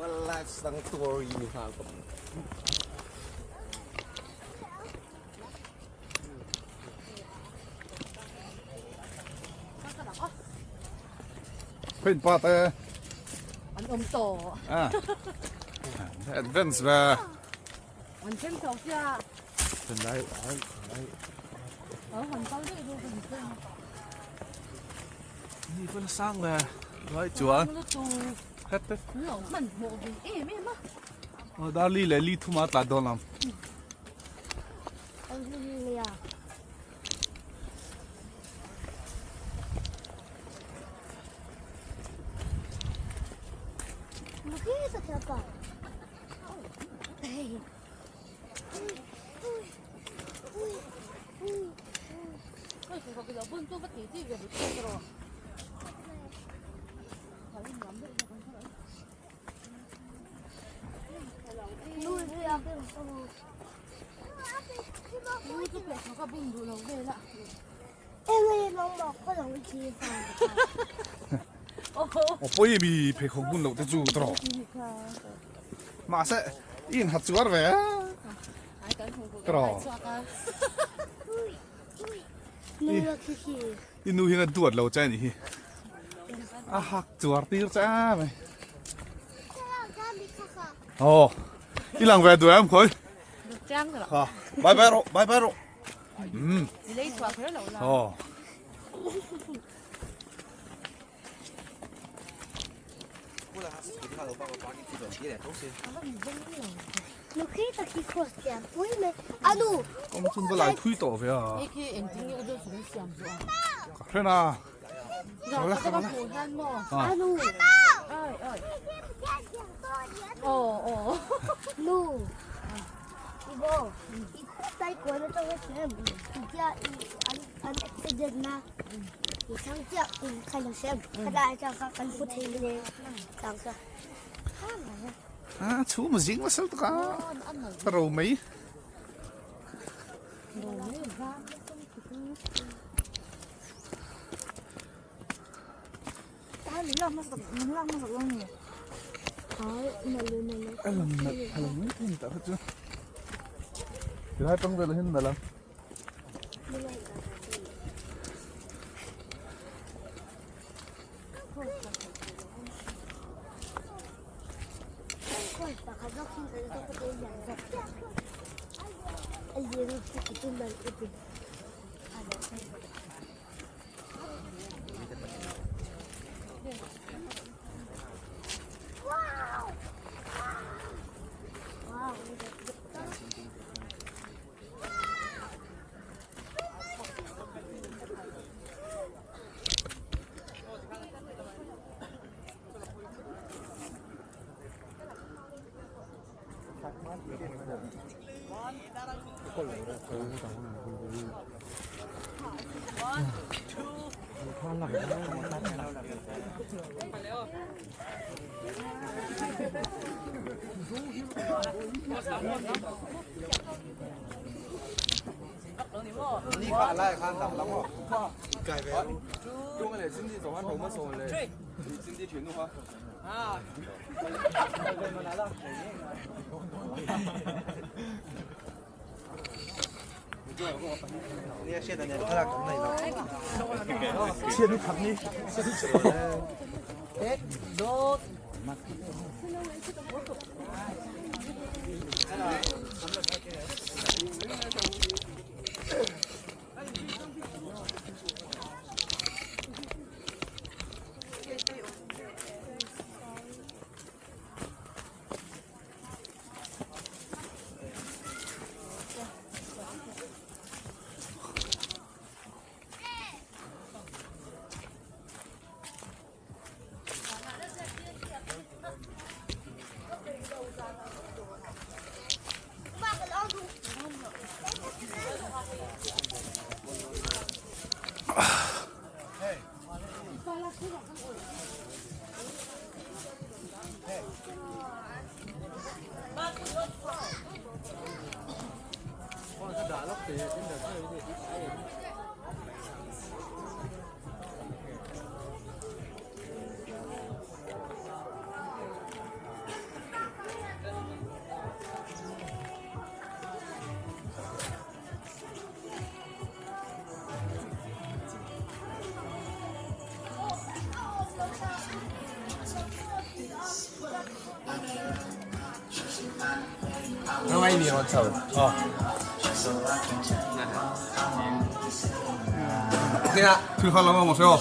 Wildlife Sanctuary ni hna ko. Queen pa te. An awm tawh. Ah. Advance ve. An thleng tawh sia. Lai lai lai. Ờ, han kal daih ru kan thleng. Ni vân sang ve. Lai chuan. Het te. Lo hman hmuh ve em em a. Ờ, dar li leh li thuma tla dawn lam. Pawi mi pheikhawk bun loh te chu tawh mahse i in hat chuar ve tawh i nu hian a duat lo che a nih hi a hak chuar tir che a mai aw i lang ve duh em khawi bye bye rawh bye bye rawh um aw. Kawng chun va lai thui tawh ve a. Ka hre na. A chhum a zing nasa lutuk a ka ro mai. A lang nalh pha lo mai thei tah kha chu tilai tang velah hian nalh a. Thil kha lo maw seo.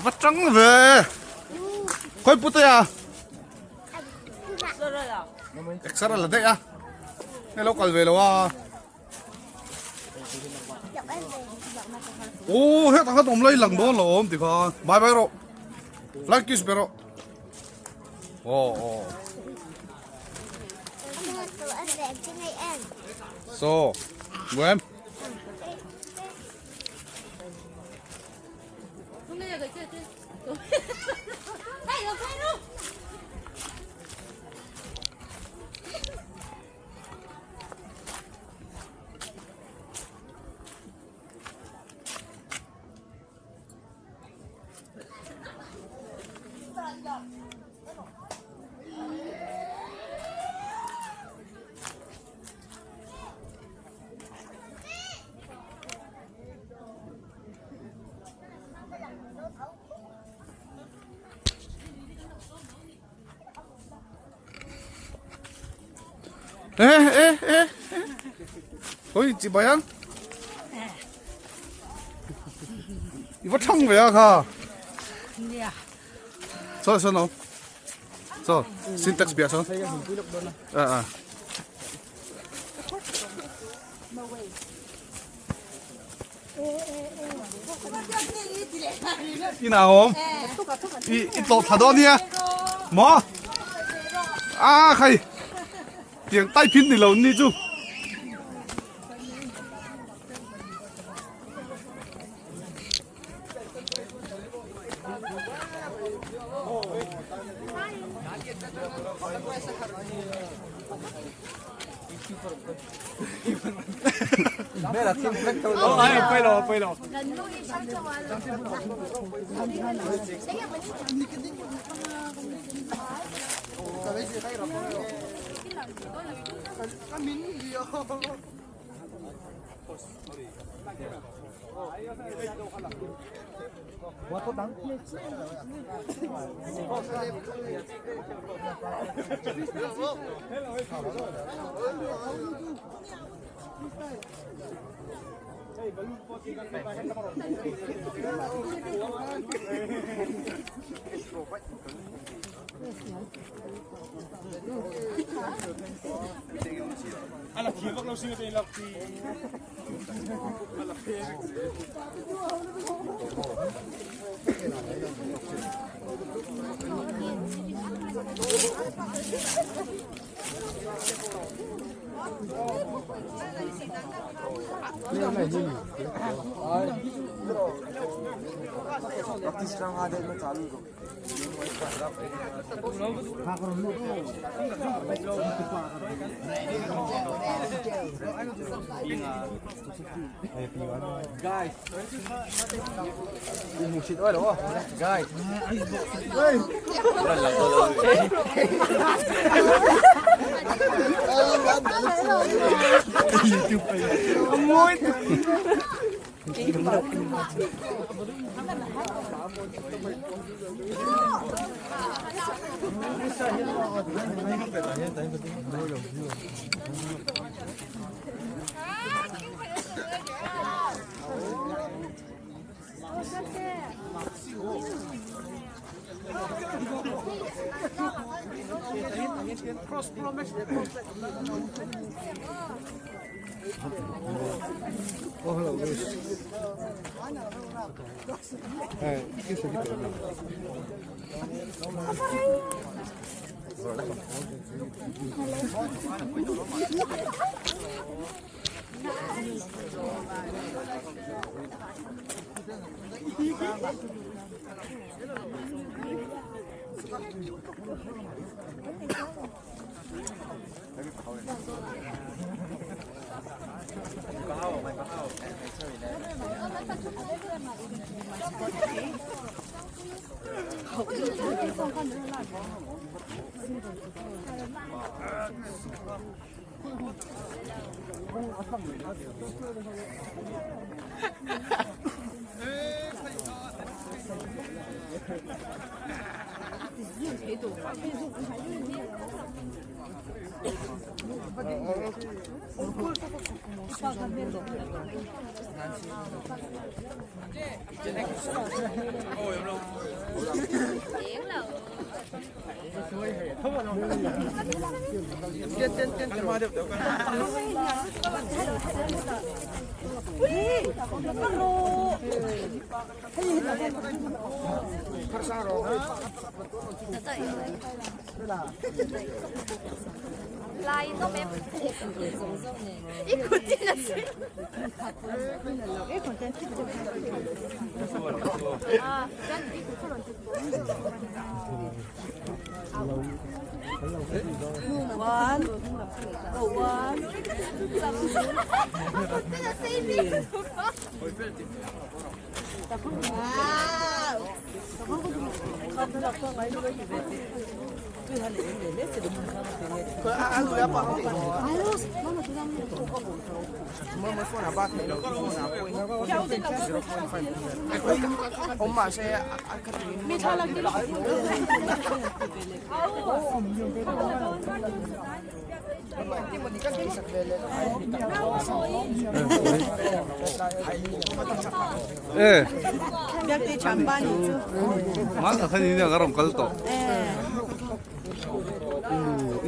Va tang ve. Khoi pute a. Extra la daih a. Hei lo kal ve lo a. Ô hết thằng ông lấy lần đó là ôm thì kha. Bye bye rồi. Like kiss bro. Ồ ồ. So, em. Ê ê ê ê. Ôi chị bay ăn. I va thang ve a kha. Saw saw no. Saw syntax bia saw. À à. Inah a awm. I i tlawh thla dawn nia. Maw? A khai. Tiang tai phin ni lo ni chu.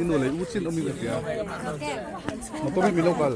Inu inu leh u chin awmin ka hria. Motor hi min lo kal.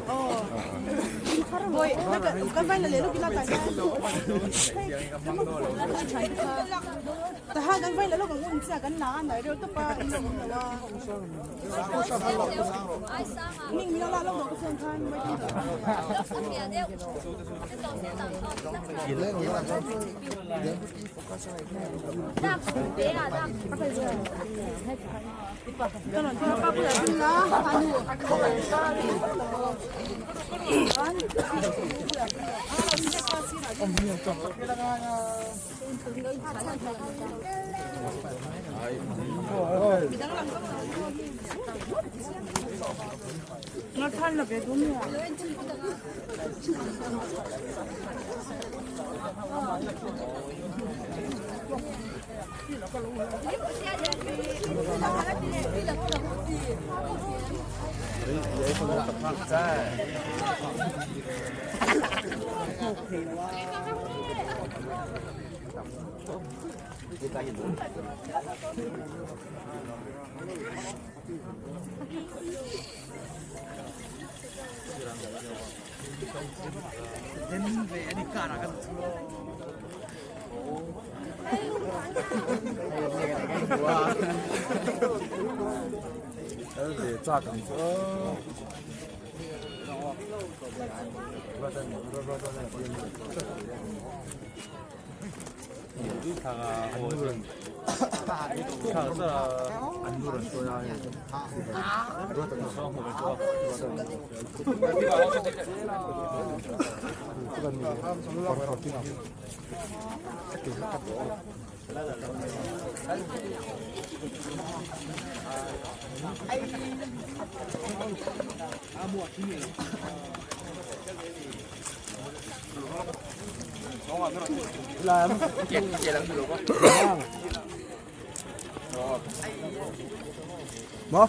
Mo?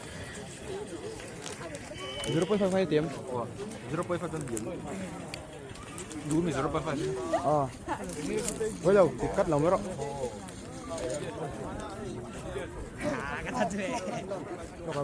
0.5 tiệm. 0.5 ton điểm. Đủ mình 0.5. Ờ. Với đâu thì cắt lòng đó. Cho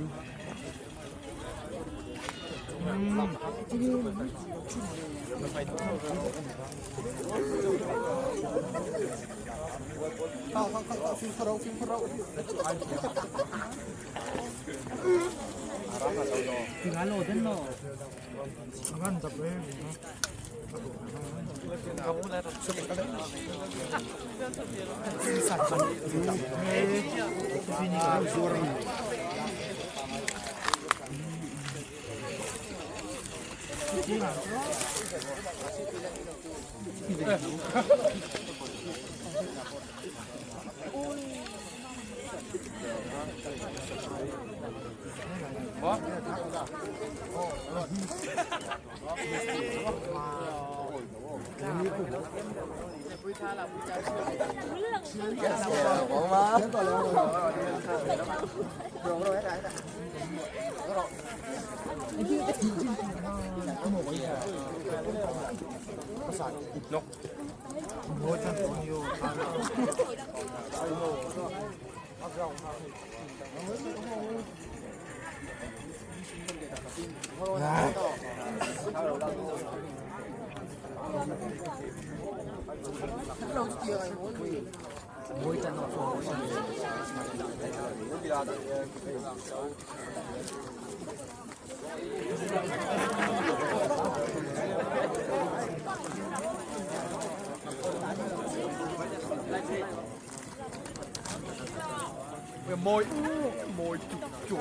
Môi môi chuột.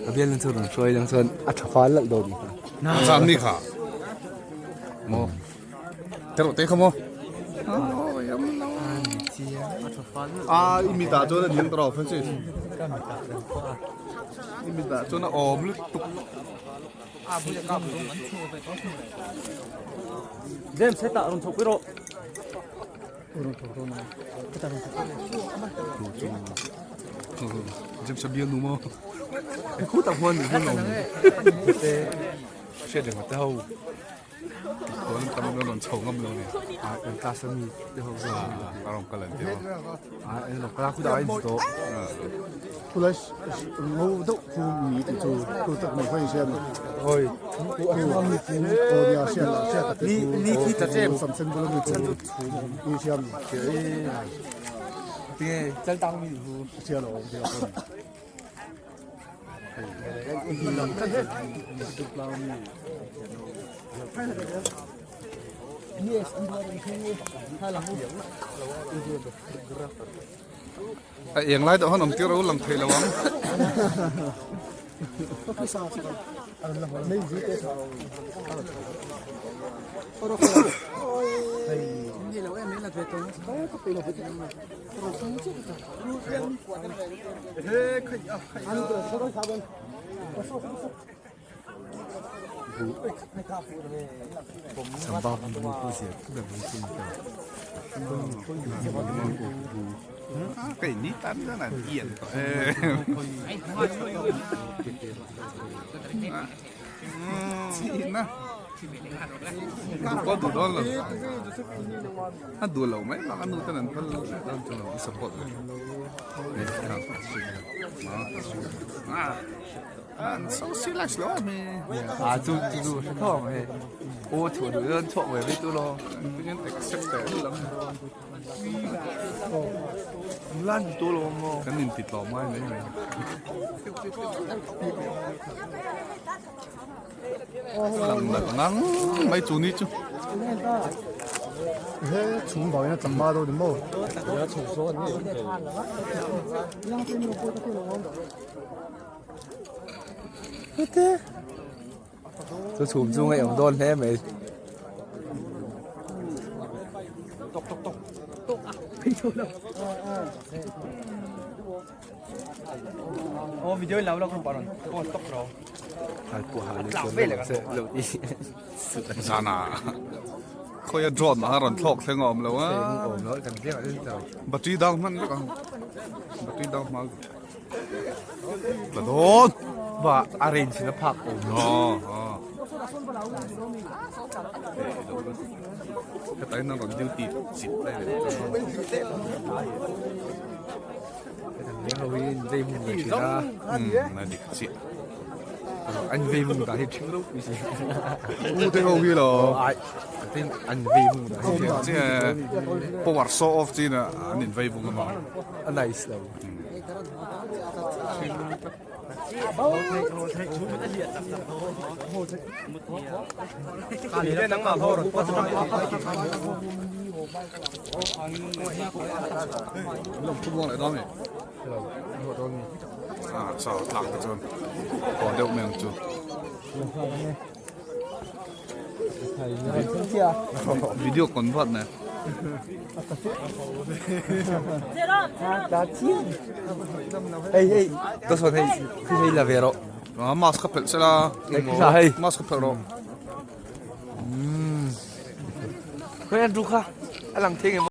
A bial chu rawn hruai lang chuan a tha fal lalh dawn kha. Zan ni kha. Mo. Tero te kha mo. A i mi ta chuan a ding tawh Francis. I mi ta chuan a awm lutuk. James hetah rawn chhoh pui rawh. James a bial nu maw? Khu tak huan ni hun awm. Hriat reng te ho. Tuan tam lo rawn chho ngam lo ni. A kan class ami te ho. A rawn kal an ti maw? A en lo kala khu da in to. Khulai ngo deuh khu mi ti chu tu tak mai hoi sian. Hoi. Ni khi ta chem sam sen bula mi chu ni siam Tinge chal tang mi hu. Sia lo dia kon. A eng lai deuh han awm tir a lang thei lo ang. Cái ní tan ra là yên na có đủ đó là nó đùa lâu mấy mà ăn nuôi tên là đang cho nó support à so relax lo mi À chú chú chú thọ mày. Ô thủ đủ hơn thọ mày với tôi lo. Tự nhiên accept lắm Lan tôi lo mà. Cái nhìn thịt lò mai đấy mày. Làm là nắng mấy chú ní chú. He chung bảo ina chamba do ni mo. Chú chụp chú ngay ông đôn thế mày. Ô video lâu lâu không bảo rồi. Ô tóc rồi. À của hà lấy sẽ lâu đi. Zana. Khoi a drone mà ron thlok thleng awm lo a. Ổn rồi, thằng kia ở đây rồi. Battery down man vek ang. Battery down mal. La don. Và arrange nó phạc ổn. Ờ ờ. Cái tay nó ron duty xịt đây này. Thằng kia hơi dây mùng người ra. Ừ, là địch xịt. Anh về mùng đã thì chịu lúc gì. U te ho hi lo. Ai, tin anh về mùng đã thì Chứ power show off chi na an in vei vung ma. nice đâu. Lòng thu lại đó mày. À sao lạc cái chân. Còn đeo miệng chú. Video convert này. Hey hey, tôi soạn hay khi hay là về rồi. À mask khắp sẽ là. Hay. Mask khắp rồi. Có ăn ruốc ha? Anh làm thế